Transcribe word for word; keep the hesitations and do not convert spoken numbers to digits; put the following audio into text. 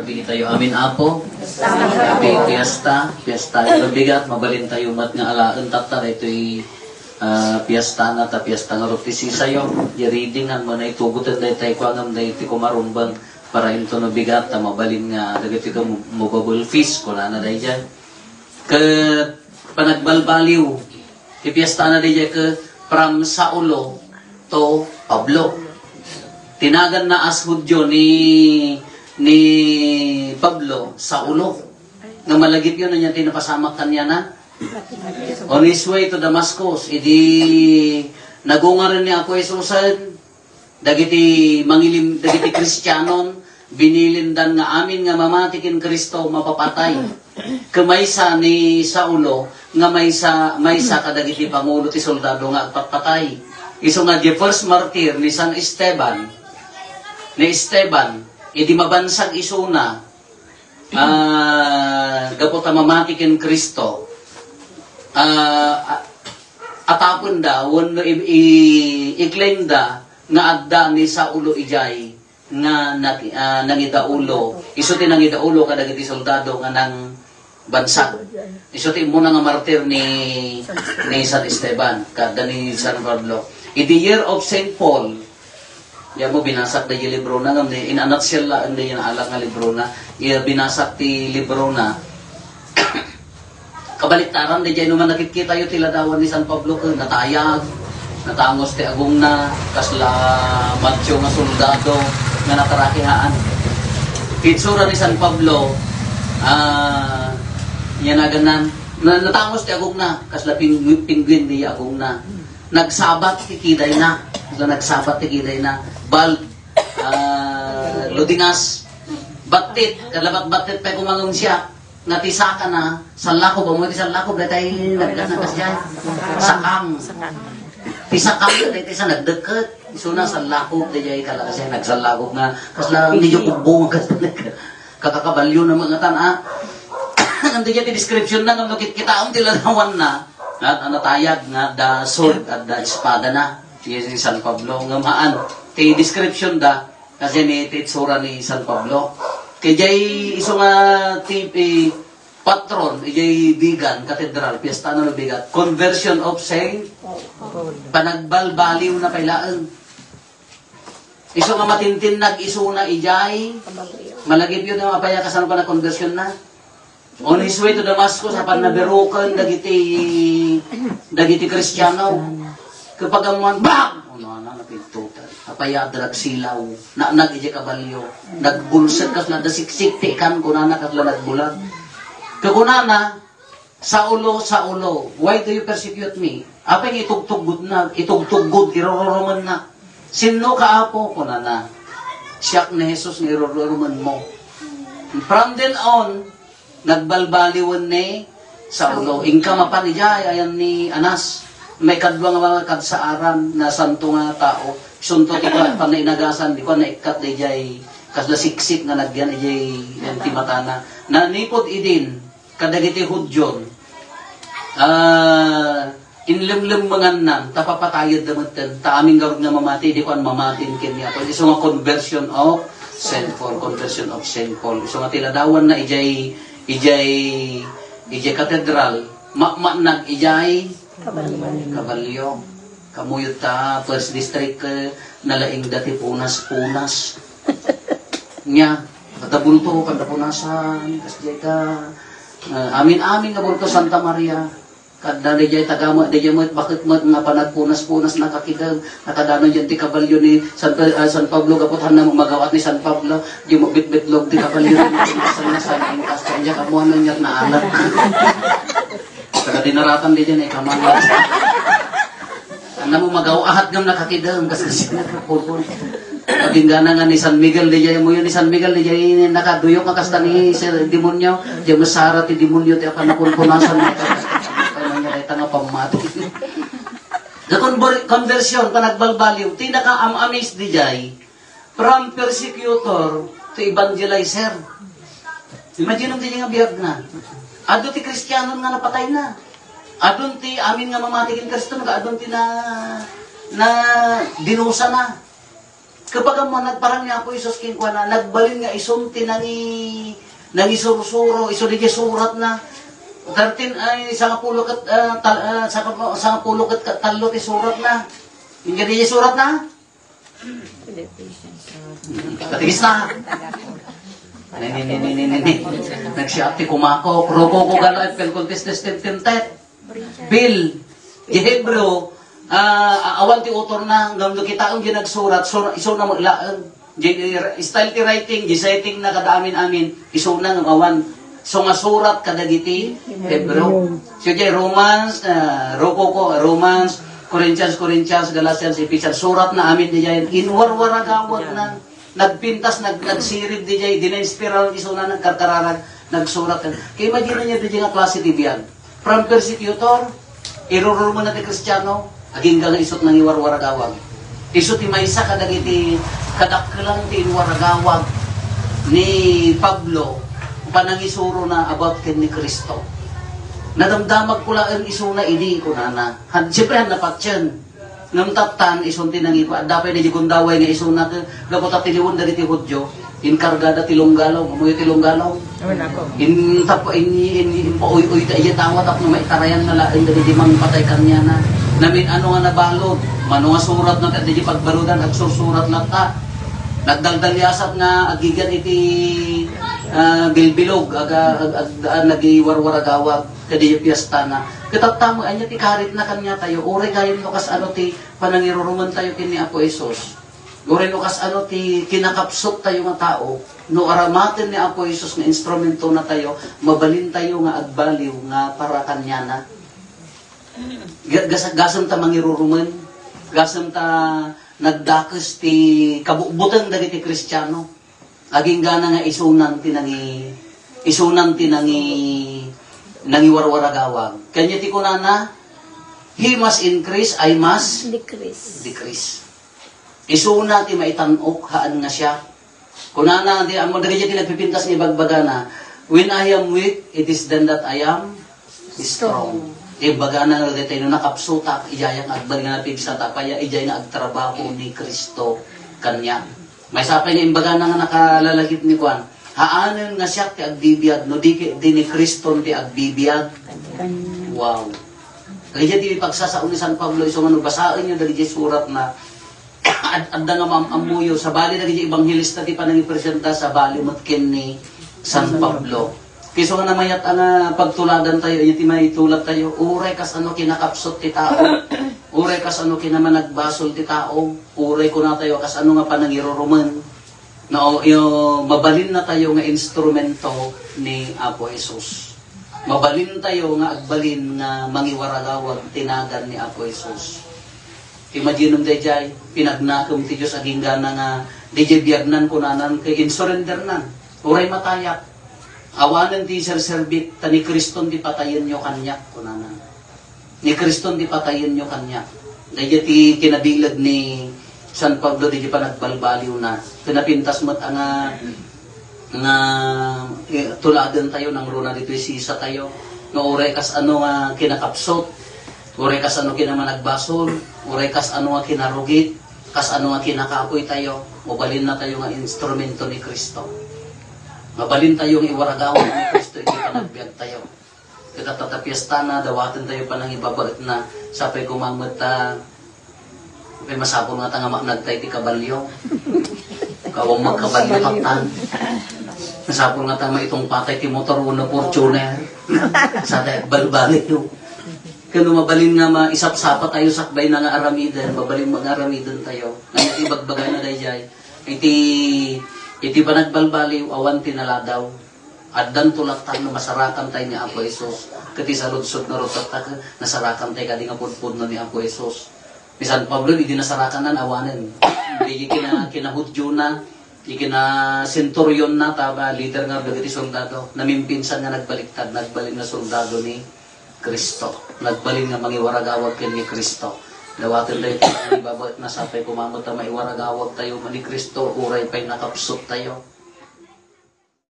Iti tayo amin, Apo. Happy Fiesta. Fiesta nga bigat, mabalin tayo met nga alaen tatta daytoy, ah, fiesta na ta fiesta nga ruti sisayo. Di reading nga muna itugoten daytay kuangam daytoy kumarumbeng para into no bigat ta mabalin nga dagiti ito movable feast, kunana daydiay. Ket panagbalbaliw, ti fiesta na daydiay ket from Saulo to Pablo. Tinagan na as Judio ni, ni Pablo, Saulo. Nga malagipyo na niya ti napasamak kaniana. On his way to Damascus, idi nagungaren ni Apo Jesusen, dagiti mangilim-, dagiti Kristianon, binilindan nga amin nga mamati ken Cristo mapapatay. Ket maysa ni Saulo nga maysa, maysa kadagiti pangulo ti soldado nga agpatpatay. Isu nga di first martyr ni San Esteban, ni Esteban, idi mabansag isuna, ah, gapu ta mamati ken Cristo, ah, a-, atapenda wenno i-, i-, i-claim da nga adda ni Saulo idiay nga nag-, ah, nangidaulo. Isu ti nangidaulo kadagiti soldado nga nangbansag. Isu ti immuna nga martir ni, ni San Esteban, kadda ni San Pablo. Idi year of Saint Paul, ya mo, binasak da di librona, ngem ni, in a nutshell laeng da yan alak nga librona. Iya binasak ti librona. Kabaliktaran, daydiay no man nakitkitayo ti ladawan ni San Pablo, ket natayag, natangos ti agongna, kasla matio nga soldado nga nakarakihaan. Ti itsura ni San Pablo, ah, yan aganan, na-, natangos ti agongna, kasla ping-, penguin di agongna. Nagsabat ti kidayna, kasla nagsabat ti kidayna. Bald, ah, ludingas, battit, kasla bat-, battit pay kumangem siya. Nga ti sakana, sallakob, ammo ti sallakob, daytay nagkasdiay. Sakang. Ti sakang, daytay sa nagdekket. Isuna, sallakob, daytay kala kasi nagsallakob nga, kasla medyo kubong, kasla nag-, kakakabalyo na mga tan, ah. Ngan daytay ti description na, ngam no kit-, kitaem ti ladawan na, at ano tayag nga, da sword, at da espada na. Yes, ni San Pablo, nga maan. Ti description da, Kasi ni, ti itsura ni San Pablo. Kay jay isu nga ti, eh, patron, ijay Vigan Cathedral, fiesta na no bigat, Conversion of Saint, panagbalbaliw na pay laeng. Isu nga matintinnag isuna ijay, malagip yun nga mapaya kasano pa na conversion na. On his way to Damascus, apan nabiruken dagiti, dagiti Kristiano. Kapagamman, bag! Ano, ano, napintutan. Apay, adrag silaw. Naanag iti kabalyo. Nagbulsek kasla da siksik ti ikan, kunana kasla nagbulag. Kakunana, "Saulo, Saulo, why do you persecute me?" Apay nga itugtuggod na, itugtuggod, irururumen na. "Sinno ka, Apo?" kunana. "Siak ni Jesus nga irururumen mo." From then on, nagbalbaliwen ni Saulo. Inka mapan ijay ayan ni Anas. May kadua nga mga kadsaaran na santo nga tao. Sunto ti kua, panainagasan, di kua naikkat da ijay kasla siksik nga nagyan ijay yan ti matana. Nanipod idin, kadagiti Hudion, ah, inlemlemmenganna, ta papatayedda metten, ta amin garud nga mamati, di kuan mamatin ken ni Apo. Isu nga conversion of Saint Paul, conversion of Saint Paul. Isu nga ti ladawanna ijay, ijay, ijay katedral, makmaknag ijay kabalyo. Kabalyo. Kamuyot ta, first district, eh, nalaingda ti punas-punas. Nya, kada bulto, kada punasan, kas diay ka, eh, amin-amin nga bulto, Santa Maria. Kada diay tagama, diay met, bakit met nga panagpunas-punas, nakakidem, nakadano diyan ti kabalyo ni San Pe-, ah, San Pablo, gapu ta hanna mo magaw-at ni San Pablo, di mo bitbitlog ti kabalyo ni San, San, San, San, San, San, San, San, San, San, San, San, San, San, San, San, San, San, San, Taga dinaratan di dyan, eh, kamang. Ano mo, magaw-at ngam nakakidem, kas kasi nakapulpul. Pagingana nga ni San Miguel di dyan, mo yun ni San Miguel di dyan, nakaduyok nga kasta ni Sir Demonyo, di masara ti demonyo, ti apan napunpunasan mo. Ano niya, kaya tanga pamati. The conver-, conversion, panagbalbaliw, ti naka-am-amis di jay, from persecutor to evangelizer. Imagine ti nga biag na. Adu ti Kristianon nga napatay na. Adun ti amin nga mamati ken Kristo, nga adun ti na, na dinusa na. Kapag mo nagparang ni Apo Jesus kenkuana, nagbalin nga isun ti nangi-, nangisursuro, isu diay suratna. Thirteen, ay, sangapulo ket, ah, tal-, ah, sanga-, sangapulo ket ket tallo ti suratna. Inggana diay suratna? Katekista. Ni, ni, ni, ni, ni, ni, ni. Nagsiat ti kumakok. Rokoko gala et pel kontes tes tem tem tet. Bill, di Hebreo, ah, awan ti author na, ngem no kitaem di nagsurat, so, isuna met laeng. Di, style ti writing, di setting na kada amin-amin, isuna ngem awan. So nga surat kadagiti Hebreo. So, di Romans, ah, Rokoko, Romans, Corinthians, Corinthians, Galatians, Ephesians, surat na amin di inwarwaragawag na. Nagpintas, nag-, nagsirib diay, di nainspira isuna nagkarkararag, nagsurat. Kay imagine niyo diay nga klase ti biag. From persecutor, irurumen na ti Kristiano, agingga nga isut nangiwarwaragawag. Isu ti maysa kadagiti kadakkelan ti inwaragawag ni Pablo, panangisuro na about ken ni Cristo. Nadamdamag ko laeng isuna idi, kunana. Han, siyempre, han napatien. Ngem tattan, isun ti nangipa-, adda pay di gundaway nga isuna, gapu ta tiliwen dagiti Judio, inkargada ti lunggalong. Ammoyo ti lunggalong? Awan ako. In, tap-, in, in, in, pauy-uy ta iya tawa tapno maitarayan na laeng dagiti mangpatay kaniana. Namin ano nga nabalud, mano nga surat na kadagiti pagbaludan, agsursurat latta. Nagdaldaliasat nga agigan iti, ah, bilbilog, aga, ag-, ag-, ah, nagiwarwaragawag. Kadi fiesta na. Kitatta mo, anya ti karit na kaniatayo, uray gayam no kas ano ti panangirurumen tayo ken ni Apo Jesus. Uray no kas ano ti kinakapsut tayo nga tao, no aramaten ni Apo Jesus nga instrumento na tayo, mabalin tayo nga agbaliw nga para kaniana. Ga-, gas-, gasem ta mangirurumen, gasem ta nagdakes ti kabukbuteng dagiti Kristiano. Aginggana nga isunan ti nangi-, isunan ti nangi-, nangiwarwaragawag. Kanya ti kunana, "He must increase, I must Decrease. decrease." Isuna ti maitan-ok, haan nga siak. Kunana, ti, ammo dagiti nagpipintas nga ibagbagana, "When I am weak, it is then that I am strong." Strong. Imbagana nga daytoy, no nakapsutak, idiay nga agbalin nga napigsa, ta apay, idiay nga agtrabaho ni Cristo kaniak. Maysa pay nga imbagana nga nakalalagip ni kuan, "Haanen nga siak ti agbibiag, no di ket ni Cristo ti agbibiag." Wow. Kaya ti pagsasao ni San Pablo, isu nga no basaenyo dagiti suratna, ad-, adda nga maam-ammoyo, sabali dagiti ebanghelista ti panangipresenta, sabali met ken ni San Pablo. Kaysa nga namayat a nga pagtuladan tayo, iti maitulat tayo, uray kas ano kinakapsut ti tao, uray kas ano kinamanagbasol ti tao, uray kuna tayo kas ano nga panangirurumen, no, yo, mabalin na tayo nga instrumento ni Apo Jesus. Mabalin tayo nga agbalin nga mangiwaragawag ti nagan ni Apo Jesus. Imaginem dayjay, pinagnakem ti Dios aginggana nga dayjay biagnan kunanan ket insurendernan. Uray matayak. Awanen ti serserbik, ta ni Kriston ti patayenyo kaniak, kunana. Ni Kriston ti patayenyo kaniak. Dayjay ti kinabileg ni San Pablo, dayjay panagbalbaliwna. Ket napintas met a nga, nga, eh, tuladen tayo, nangruna ditoy sisa tayo. Nga uray kas ano nga kinakapsot, uray kas ano kinamanagbasol, uray kas ano nga kinarugit, kas ano nga kinakapoy tayo, mabalin na tayo nga instrumento ni Kristo. Mabalin tayo nga iwaragawan ni Kristo iti panagbiag tayo. Ket ta, ta, ta piesta na, dawaten tayo panangibabaet na, sapay kumamet ta, apay masapul nga ta nga maknag tayo ti kabalyo. Kawang magkabalyo, kabalyo. Katan. Masapul nga ta maitungpa tayo ti motor, wenno Fortuner. Sa tayo, balbaliw. Kano mabalin nga maisapsapa tayo sakbay na nga aramiden, mabalin nga aramiden tayo. Nga ibagbaga na dayjay. Iti, iti panagbalbaliw, awan ti naladaw. Addan tulatan no masarakan tayo ni Apo Jesus. Ket ti saludsod nga rutatta, nasarakan tayo kadi nga pudpudno ni Apo Jesus. Ni San Pablo, di, di nasarakan nan awanen. Di kina, kina Judio na, di kina centurion na, ta ba, leader nga dagiti soldado. Namimpinsan nga nagbaliktad, nagbalin nga soldado ni Cristo. Nagbalin nga mangiwaragawag ken ni Cristo. Dawaten tayo ti ibabaet na sapay kumamet ta maiwaragawag tayo ni Cristo, uray pay nakapsut tayo.